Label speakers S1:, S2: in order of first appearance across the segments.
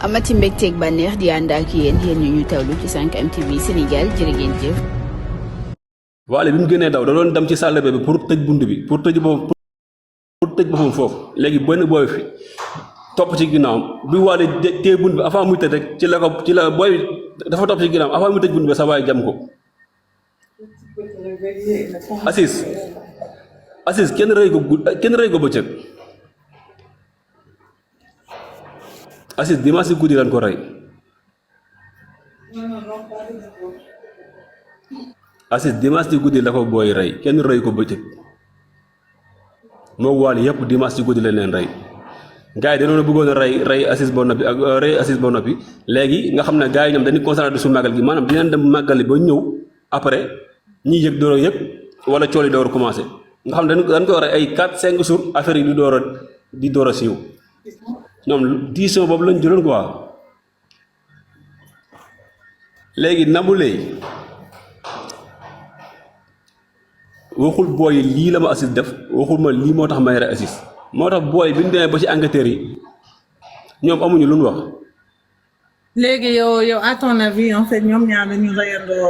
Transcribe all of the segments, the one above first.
S1: amati mbégteeg bànneex di ànd ak yéen ñu tawlu ci 5M TV Sénégal jërë ngeen jëf.
S2: Wally bi mu génnee daw da doon dem ci salle bi pour tëj bunt bi pour tëj boppam foofu léegi benn booy fi topp ci ginnaawam bi Wally téye bunt bi avant muy tëj rek ci la booy dafa topp ci ginnaawam avant muy tëj bunt bi sa waay jam ko. Aziz kenn rëy ko bëccëg. Aziz dimanche guddi lañ ko rey. Aziz dimanche di guddi la ko booy rey kenn rëy ko bëccëg moo Wally yëpp dimanche di guddi lañ leen rey gars yi dañoo bëggoon a rey Aziz ba noppi ak rey Aziz ba noppi léegi nga xam ne gars yi ñoom dañuy concentré su màggal gi maanaam dinañ dem màggali ba ñëw après ñiy yëg door a yëg wala cool yi door a commencé nga xam ne dañ ko rey ay 4-5 jours affaire yi di door a siiw ñoom décision boobu lañ jëloon quoi léegi Nabou Leye waxul booy lii la ma Aziz def waxul ma lii moo tax may rey Aziz moo tax booy bi ñu demee ba ci enquêteurs yi ñoom amuñu lu ñu wax.
S3: léegi yow à ton avis en fait ñoom ñaar dañu reyandoo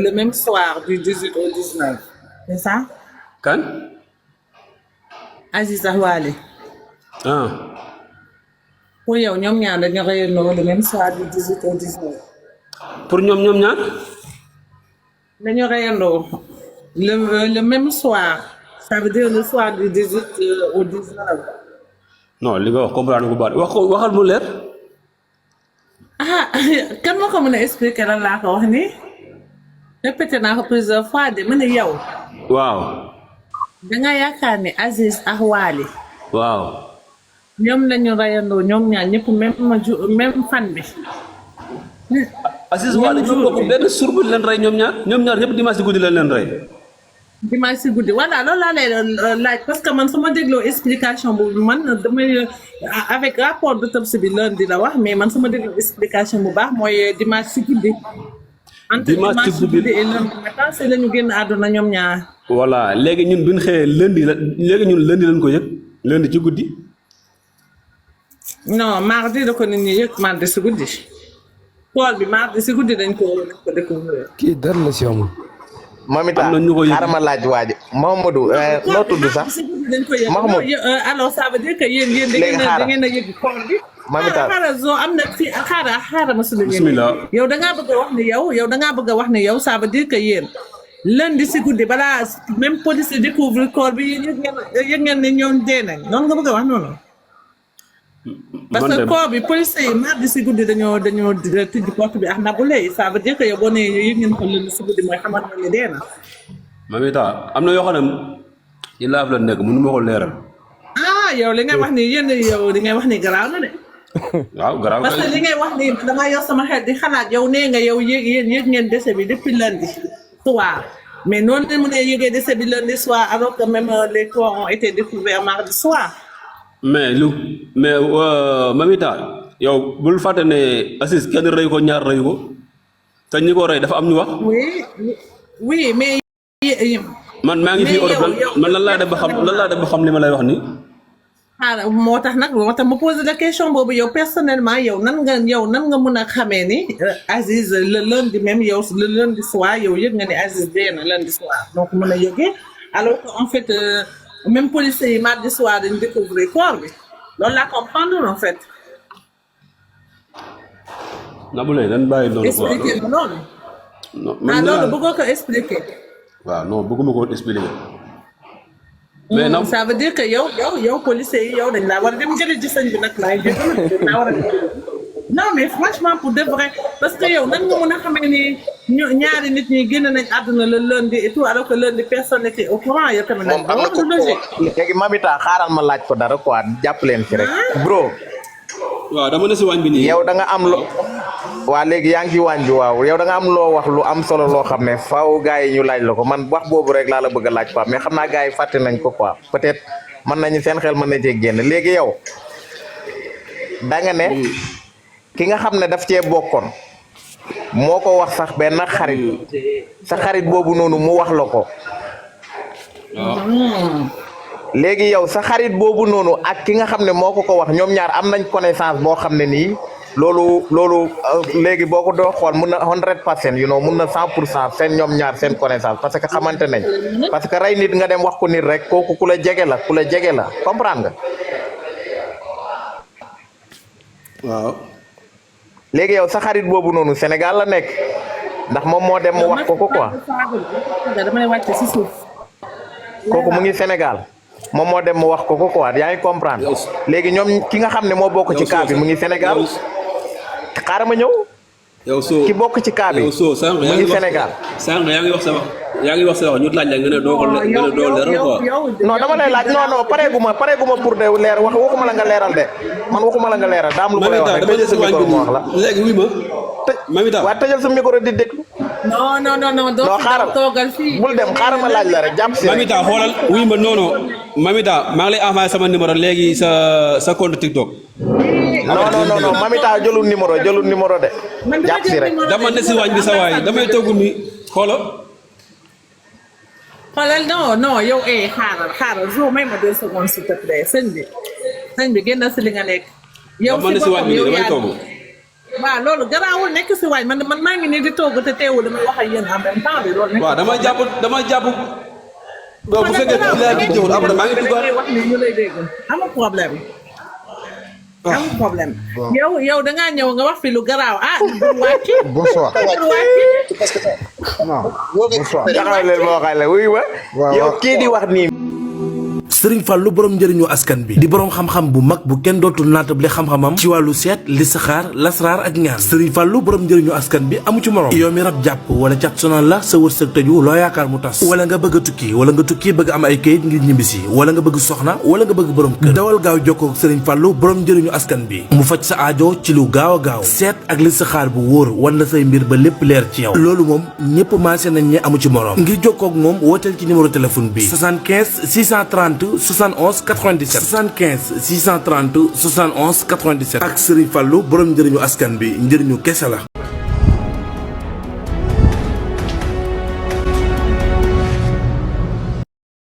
S3: le même soir du 18 au 19 c'est ça.
S2: kan.
S3: Aziz ak Wally.
S2: ah.
S3: pour yow ñoom ñaar dañu reyandoo le même soir du 18 au 19.
S2: pour ñoom ñaar.
S3: dañu reyandoo le même soir ça veut dire le soir du 18 au 19.
S2: non li nga wax comprendre ko baax waxal mu leer.
S3: ah kan moo ko mën a expliquer lan laa ko wax nii répété naa ko plusieurs fois de ma ne yow.
S2: waaw.
S3: danga yaakaar ne Aziz ak Wally.
S2: waaw.
S3: ñoom lañu reyandoo ñoom ñaar ñëpp même fan bi.
S2: Aziz Wally ñoo bokk benn suur bu leen rey ñoom ñaar ñëpp dimanche si guddi leen leen rey.
S3: dimanche si guddi voilà loolu laa lay laaj parce que man su ma dégloo explication boobu man damay avec rapport d'autopsie bi lundi la wax mais man su ma dégloo explication bu baax mooy dimanche si guddi.
S2: dimanche si guddi
S3: et lundi matin c'est la ñu génn àdduna ñoom ñaar.
S2: voilà léegi ñun bi ñu xëyee lundi lañ ko yëg lundi ci guddi.
S3: non mardi la ko nit ñi yëg mardi si guddi. tool bi mardi si guddi dañ ko découvrir.
S4: kii dara la si amul.
S5: Mamita xaaral ma laaj waaji Mahamadou noo tudd sax Mahamadou
S3: alors ça veut dire que yéen da ngeen a yëg koor bi.
S5: Mamita
S3: xaaral zo am na fii xaaral ma suñu
S2: bismillah
S3: yow da ngaa bëgg a wax ne yow da ngaa bëgg a wax ne yow ça veut dire que yéen lundi si guddi balaa même police découvre koor bi yëg ngeen ne ñoom dee nañ noonu nga bëgg a wax noonu. parce que koor bi police yi mardi si guddi dañoo tijji porte bi ak Nabou Leye ça veut dire que yow boo nee yëg ngeen ko lundi si guddi mooy xamal ne dee na.
S2: Mamita am na yoo xam ne ci laaf la nekk mënu ma ko leeral.
S3: ah yow li ngay wax ni li ngay wax ni garaaw na de.
S2: waaw garaaw
S3: parce que li ngay wax ni damaa yor sama xel di xalaat yow nee nga yow yëg ngeen décès bi depuis lundi soir mais noonu la mën a yëgee décès bi lundi soir alors que même les corps ont été découverts mardi soir.
S2: mais Mamita yow bul fàtte ne Aziz kenn rëy ko ñaar rëy ko te ñi ko rëy dafa am ñu wax.
S3: oui mais.
S2: man maa ngi fi Europe man lan laa def ba xam li ma lay wax nii.
S3: xaaral moo tax ma poser la question boobu yow personnellement yow nan nga mën a xamee ni Aziz le lundi même yow le lundi soir yow yëg nga ni Aziz dee na lundi soir donc mën a yëgee alors que en fait même policiers yi mardi soir dañ découvrir corps bi loolu laa comprendre en fait.
S2: Nabou Leye dañ bàyyi noonu quoi
S3: expliquer ma loolu.
S2: non
S3: loolu bëggoo ko expliquer.
S2: waaw non bëgguma ko expliquer. mais nag
S3: ça veut dire que yow policiers yi yow dañ laa war a dem jëli ci sëñ bi nag laay jël dañ laa war a non mais franchement pour de vrai parce que yow nan nga mën a xamee ni ñaari nit ñi génn nañ àdduna le lundi et tout alors que lundi personne n'était au courant yow tamit nag
S5: am na ko léegi Mamita xaaral ma laaj ko dara quoi jàpp leen ci rek bro.
S2: waaw dama ne si waañ bi nii.
S5: yow da nga am waa léegi yaa ngi ci waañ bi waaw yow da nga am loo wax lu am solo loo xam ne faaw gars yi ñu laaj la ko man wax boobu rek laa la bëgg a laaj quoi mais xam naa gars yi fàtte nañ ko quoi peut-être mën nañu seen xel mën na cee génn léegi yow da nga ne ki nga xam ne daf cee bokkoon moo ko wax sax benn xarit sa xarit boobu noonu mu wax la ko. léegi yow sa xarit boobu noonu ak ki nga xam ne moo ko wax ñoom ñaar am nañ connaissance boo xam ne nii loolu léegi boo ko doo xool mun na 100% you know mun na 100% seen ñoom ñaar seen connaissance parce que xamante nañ parce que rey nit nga dem wax ko nit rek kooku ku la jege la comprendre nga.
S2: waaw.
S5: léegi yow sa xarit boobu noonu Sénégal la nekk ndax moom moo dem mu wax ko quoi.
S3: dama lay wàcce si suuf.
S5: kooku mu ngi Sénégal moom moo dem mu wax ko quoi yaa ngi comprendre léegi ñoom ki nga xam ne moo bokk ci cas bi mu ngi Sénégal xaaral ma ñëw.
S2: yow soo
S5: ki bokk ci cas bi
S2: yow soo sànq
S5: mu ngi Sénégal.
S2: sànq yaa ngi wax sa wax ñu laaj la nga ne doo ko leeral quoi.
S5: non dama lay laaj non pareeguma pour de leer waxuma la nga leeral de man waxuma la nga leeral daa am lu ma lay wax rek tëjal sa micro mu wax la.
S2: léegi wuy ma. Mamita
S5: waaw tëjal sa micro di déglu.
S3: non doo
S5: xaaral
S3: toogal fii.
S5: bul dem xaaral ma laaj la rek jàpp si rek.
S2: Mamita xoolal wuy ma non Mamita maa ngi lay envoyé sama numéro léegi sa compte TikTok.
S5: non Mamita jëlul numéro de. jàpp si rek.
S2: dama ne si waañ bi sa waay damay togg ni xoolal
S3: non yow xaaral jo may ma 2 secondes s'il te plaît sëñ bi génn si li nga nekk. yow
S2: dama ne si waañ bi damay togg.
S3: waaw loolu garaawul nekk si waañ man maa ngi nii di togg te teewul dama wax ak yéen en même temps bi loolu.
S2: waaw dama jàpp. bu fekkee leer bi jëwul après maa ngi duggaat.
S3: wax ni ñu lay dégg amul problème. amul problème. yow da ngaa ñëw nga wax fi lu garaaw bul wàcc.
S4: bonsoir.
S3: bul wàcc.
S4: non bonsoir.
S5: taxawal leen moo xam ne wuy ma. yow kii di wax nii.
S6: Serigne Fallou borom njëriñu askan bi di borom xam-xam bu mag bu kenn dootul naatable xam-xamam ci wàllu seet listixaar lasraar ak ñaan Serigne Fallou borom njëriñu askan bi amu ci morom yow mi rab jàpp wala cat sonal la sa wërsëg tëju loo yaakaar mu tas wala nga bëgg a tukki wala nga tukki bëgg am ay kayit ngir ñibbisi wala nga bëgg soxna wala nga bëgg borom kër dawal gaaw jokkoo ak Serigne Fallou borom njëriñu askan bi mu faj sa aajo ci lu gaaw a gaaw seet ak listixaar bu wóor wan la say mbir ba lépp leer ci yow loolu moom ñëpp maase nañ ñi amu ci morom ngir jokkoo ak moom wooteel ci numéro téléphone bi 75 630 71 97 75 630 71 97 ak Serigne Fallou borom njëriñu askan bi njëriñu kese la.